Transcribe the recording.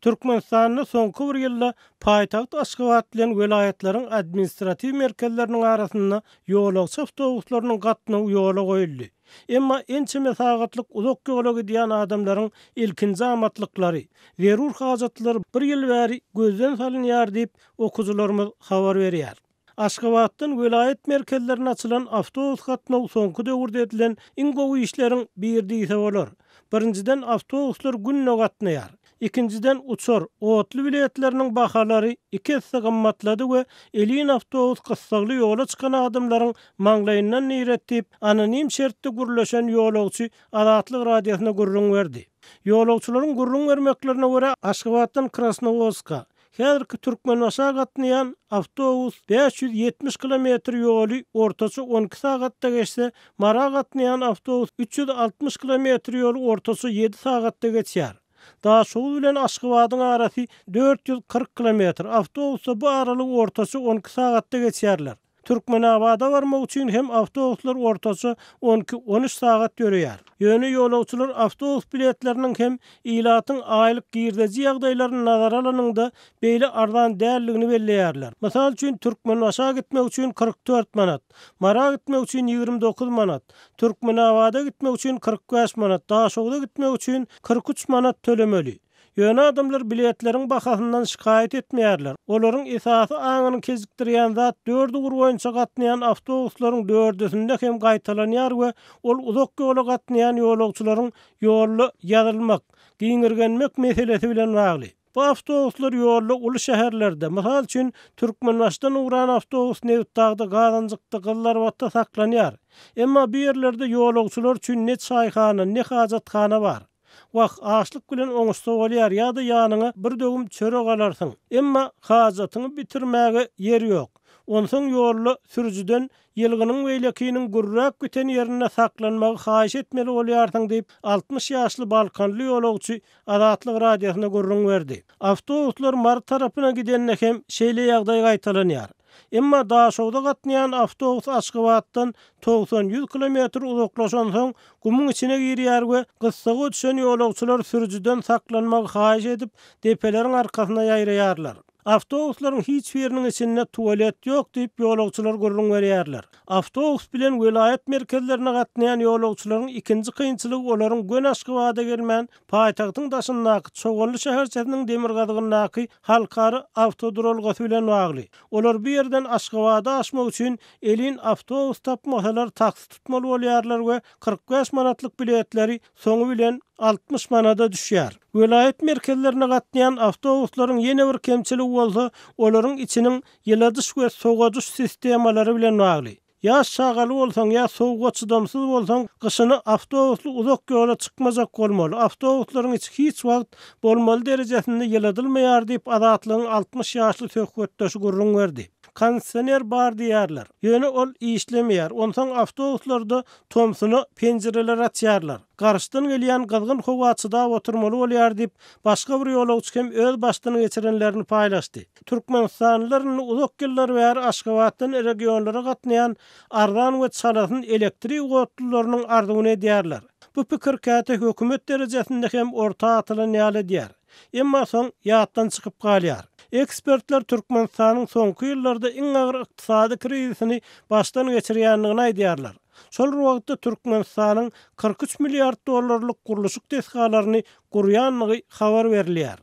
Türkmenistanda soňky bir ýylda paýtagt Aşgabat bilen welaýatlaryň administratiw merkezleriniň arasynda ýolagçy awtobuslarynyň gatnawy ýola goýuldy. Emma ençeme sagatlyk uzak ýola gidýän adamlaryň ilkinji amatlyklary, zerur hajatlary bir ýyl bäri gözden salynýar diýip, okyjylarymyz habar berýär. Aşgabatdan welaýat merkezlerine açylan awtobus gatnawy soňky döwürde edilen iň gowy işleriň biri diýse bolar. Birinjiden, awtobuslar günde gatnaýar. Ikinjiden, uçar, otly biletleriniň bahalary iki esse gymmatlady we elin awtobus gyssagly ýola çykan adamlaryň maňlaýyndan niret diýip, anonim şertde gürleşen ýolagçy Azatlyk Radiosyna gürrüň berdi. Ýolagçylaryň gürrüň bermeklerine görä, Aşgabatdan Krasnowodska, Häzirki Türkmenbaşa gatnaýan awtobus 570 kilometr ýoly ortaça 12 sagatda geçse, Mara gatnaýan awtobus 360 kilometr ýoly ortaça ýedi sagatda geçýär. Daşoguz bilen Aşgabadyň arasy 440 kilometr, awtobusda bu aralygy ortaça 12 sagatda geçýärler. Türkmenabada barmak üçin hem awtobuslar ortaça on iki, on üç sagat ýöreýär. Ýöne ýolagçylar awtobus biletleriniň hem ilatyň aýlyk girdeji ýagdaýlaryny nazara alanyňda beýle arzan däldigini belleýärler. Mysal üçin, Türkmenbaşa gitmek üçin 44 manat, Mara gitmek üçin 29 manat, Türkmenabada gitmek üçin 45 manat, Daşogza gitmek üçin 43 manat tölemeli. Ýöne adamlar biletleriň bahasyndan şikaýat etmeýärler. Olaryň esasy aňyny kejikdirýän zat dört ugur boýunça gatnaýan awtobuslaryň dördüsinde hem gaýtalanýar we ol uzak ýola gatnaýan ýolagçylaryň ýolda ýazylmak, giňirgenmek meselesi bilen bagly. Bu awtobuslar ýolda uly şäherlerde, mysal üçin, Türkmenbaşydan ugran awtobus Nebitdagda, Gazanjykda, Gyzlarbatda saklanýar. Emma bu ýerlerde ýolagçylar üçin ne çaýhana, ne hajathana bar. Wah, açlyk bilen oňuşsa bolýar ýa-da ýanyňa bir döwüm çörek alarsyň. Emma hajatyňy bitirmäge ýer ýok. Onsoň ýolda sürüjiden ýylgynyň beýlekiniň gürräp giten ýerinde saklanmagy haýyş etmeli bolýarsyň diýip, 60 ýaşly balkanly ýolagçy Azatlyk Radiosyna gürrüň berdi. Awtobuslar Mary tarapyna gidende hem şeýle ýagdaý gaýtalanýar. Emma Daşogza gatnaýan awtobus Aşgabatdan togsan-ýüz kilometr uzaklaşansoň, gumuň içine girýär we gyssaga düşen ýolagçylar sürüjiden saklanmagy haýyş edip, depeleriň arkasyna ýaýraýarlar. Awtobuslaryň hiç biriniň içinde tualet ýok diýip, ýolagçylar gürrüň berýärler. Awtobus bilen welaýat merkezlerine gatnaýan ýolagçylaryň ikinji kynçylygy olaryň göni Aşgabada gelmän, paýtagtyň daşyndaky Çoganly şäherçesiniň demirgazygyndaky halkara awtoduralgasy bilen bagly. Olar bu ýerden Aşgabada aşmak üçin elin awtobus tapmasalar taksi tutmaly bolýarlar we 45 manatlyk biletleri soňy bilen 60 manada düşýär. Welaýat merkezlerine gatnaýan awtobuslaryň ýene bir kemçiligi bolsa olaryň içiniň ýyladyş we sowadyş sistemalary bilen bagly. Ýaş çagaly bolsaň ýa sowuga çydamsyz bolsaň, gyşyna awtobusly uzak ýola çykmajak bolmaly. Awtobuslaryň içi hiç wagt bolmaly derejesinde ýyladylmaýar diýip, Azatlygyň 60 ýaşly söhbetdeşi gürrüň berdi. Kondisioner bar diýýärler. Ýöne ol işlemeýär. Onsoň awtobuslarda tomsuna penjireleri açýarlar. Garşydan gelýän gyzgyn howa çydap oturmaly bolýar diýip, başga bir ýolagçy hem öz başdan geçirenlerini paýlaşdy. Türkmenistanlylar indi uzak ýyllar bäri Aşgabatdan regionlara gatnaýan arzan we çalasyn elektrik otlularynyň arzuwyny edýärler. Bu pikir käte hökümet derejesinde hem orta atylan ýaly edýär. Emma soň ýatdan çykyp galýar. Ekspertler Türkmenistanyň soňky ýyllarda iň agyr ykdysady krizisini başdan geçirýändigini aýdýarlar. Şol bir wagtda Türkmenistanyň 43 milliard dollarlyk gurluşyk desgalaryny gurýandygy habar berilýär.